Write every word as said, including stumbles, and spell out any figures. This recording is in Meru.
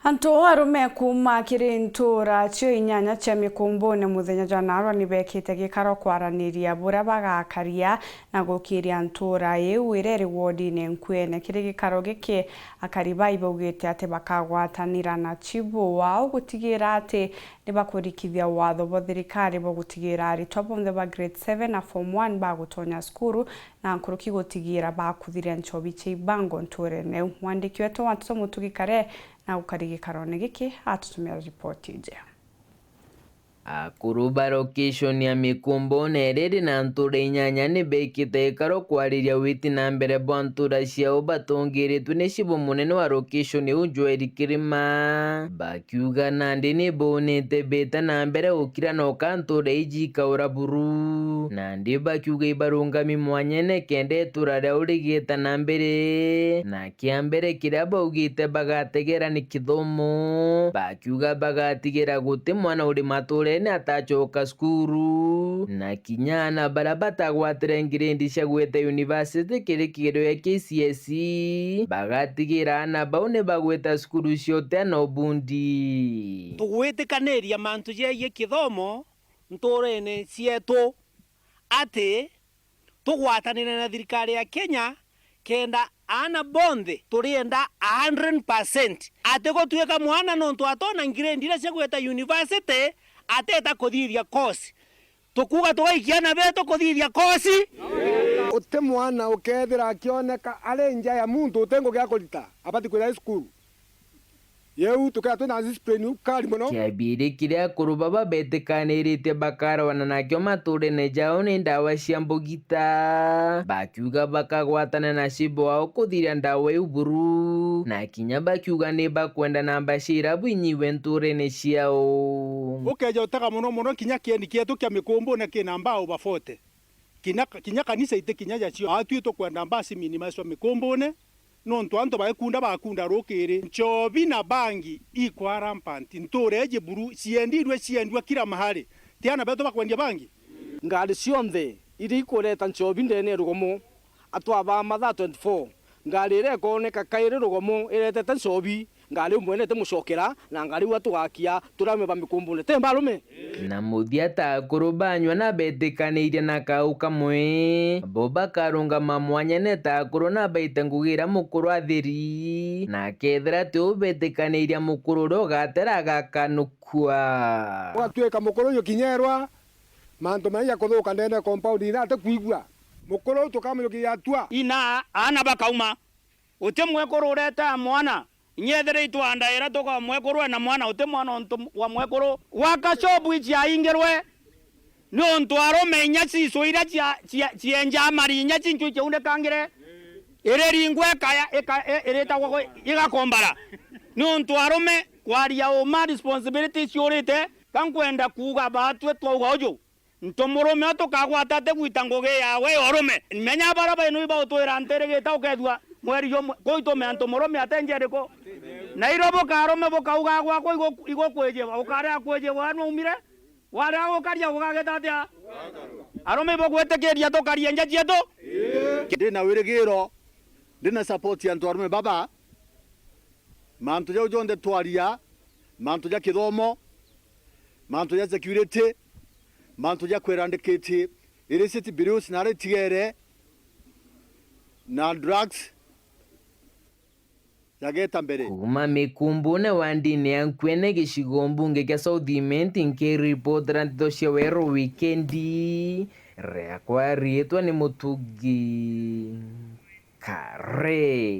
Antu arume kuuma kiri ntuura cio inyanya cia Mikumbune muthenya jwa naarua ni beekite gikaro kwaraniria buria bagakaria na gukiria ntuura iu iria iri wodine nkuene. Kiri gikaro giki, akari bai baugite ati bakagwatanira na chibu wao gutigira ati ni bakurikithia watho bwa thirikari bwa gutigira aritwa bonthe ba grade seven na form one bagutonya cukuru, na nkuruki gutigira bakuthiria nchobi cia ibango ntuurene iu. Mwandiki wetu wa nteto Mutugi Kare na gukari gikarone giki atutumira ripoti ije. Akuru ba location ya Mikumbune iria iri na ntuura inyanya ni beekite gikaro kwariria witi na mbere bwa ntuura ciao batongiritwe ni chibu munene wa location iu Joel Kirima. Bakiuga nandi ni boonete bita na mbere gukira noka ntuura iji ikaura buru. Nandi bakiuga ibarungami mwanyene kenda ituura riao rigiita na mbere. Na kia mbere kiria baugite bagategera ni kithomo. Bakiuga bagatigira guti mwana uri matuurene atacoka cukuru. Na kinya aana baria batagwatire ngirendi cia gwita university kiri kigerio gia K C S E, bagatigira aana bau ni bagwita cukuru cia utea na ubundi. Tugwitikaniria mantu jegie kithomo ntuurene cietu, ati tugwatanire na thirikari ya Kenya kenda aana bonthe turienda a hundred percent. Ati gutwika mwana nontu atona ngirendi iria cia gwita university ateta kuthithia course. Tukuuga tugaikia aana betu kuthithia course? Uti mwana ukethira akioneka ari nja ya muntu uti ngugi ya kurita, abati kwithira ari cukuru. Yeu tukea twina discipline ukari mono. Kiabiri kiria akuru baba betikaniiritie bakarwana nakio matuurene jao ni ndawa cia mbugita. Bakiuga bakagwatana na cibo wao kuthiria ndawa iu buru, na kinya bakiuga ni bakwenda namba cia irabu inyiwe ntuurene ciao. Ukeeja utega mono mono kinya kieni kietu kia Mikumbune kina mbaa over forty. Kinya, kinya kanisa iti kinya jacio. Atui tukwenda mbasi minimizwa Mikumbune, nontu antu baikunda bakunda rukiri. Nchobi na bangi ikwa rampant ntuura iji buru, ciendirue ciendua kila mahali. Ti aana betu bakwendia bangi? Ngari cionthe iria ikureta nchobi ndene ya rugomo, atwabaa mathaa twenty-four, ngari iria ikoneka kairi rugomo iretete nchobi, ngari umwe nete mucokera, na ngari iu atugakia turame ba Mikumbune. Ti mbarume? Na muthia ta akuru banyua na betikaniiria na kau kamwe, bo bakarungama mwanya neta akuru na baite ngugi iria mukuru atheri, na kethira ti u betikaniiria mukuru uria ugatera agakanukua. Ugatuika mukuru uyu kinya erwa mantu maria jakuthuka ndene ya compound ina atikwigua. Mukuru uyu tukamujukiria atua. Ina aana bakauma. Uti mwekuru uretaa mwana, inya ethira itwandaira tuka mwekuru ena mwana, uti mwana untu wa mwekuru. Gwaka shopu ici aingirwe, niuntu arume inya cicu iria cia, cia, cienjaa mari inya cincu iciunikangire, iriringwa ikaya, ika-, i-, iritagwa gwe-, igakombara. Niuntu arume kwaria uma responsibility ciurite, ka nkwenda kuuga baatwi twauga uju. Ntu murume utukagwata atigwita ngugi yawe ya urume. Menya baria bainu ibautwira ntirigita ukethua mweri jumwe. Kuu itume antu murume atenjia riku? Na irio bukarume bukauga gwakwa igu-, igukwijiwa, ukarega kwijiwa we nwaumire? Warega gukaria gugagita atia? Arume ibugwitikiria tukarie nja cietu? Ndi na wirigiro, ndi na support ya antu arume baba. Mantu jau jonthe twaria, mantu ja kithomo, mantu ja security, mantu ja kwirandikiti illicit brews na ritigere na drugs jageta mbere. Kuuma Mikumbune wa ndini ya Nkuene gicigo mbunge kia South Imenti, nkiripotera nteto cia Weru Wikendi, riakwa riitwa ni Mutugi Kare.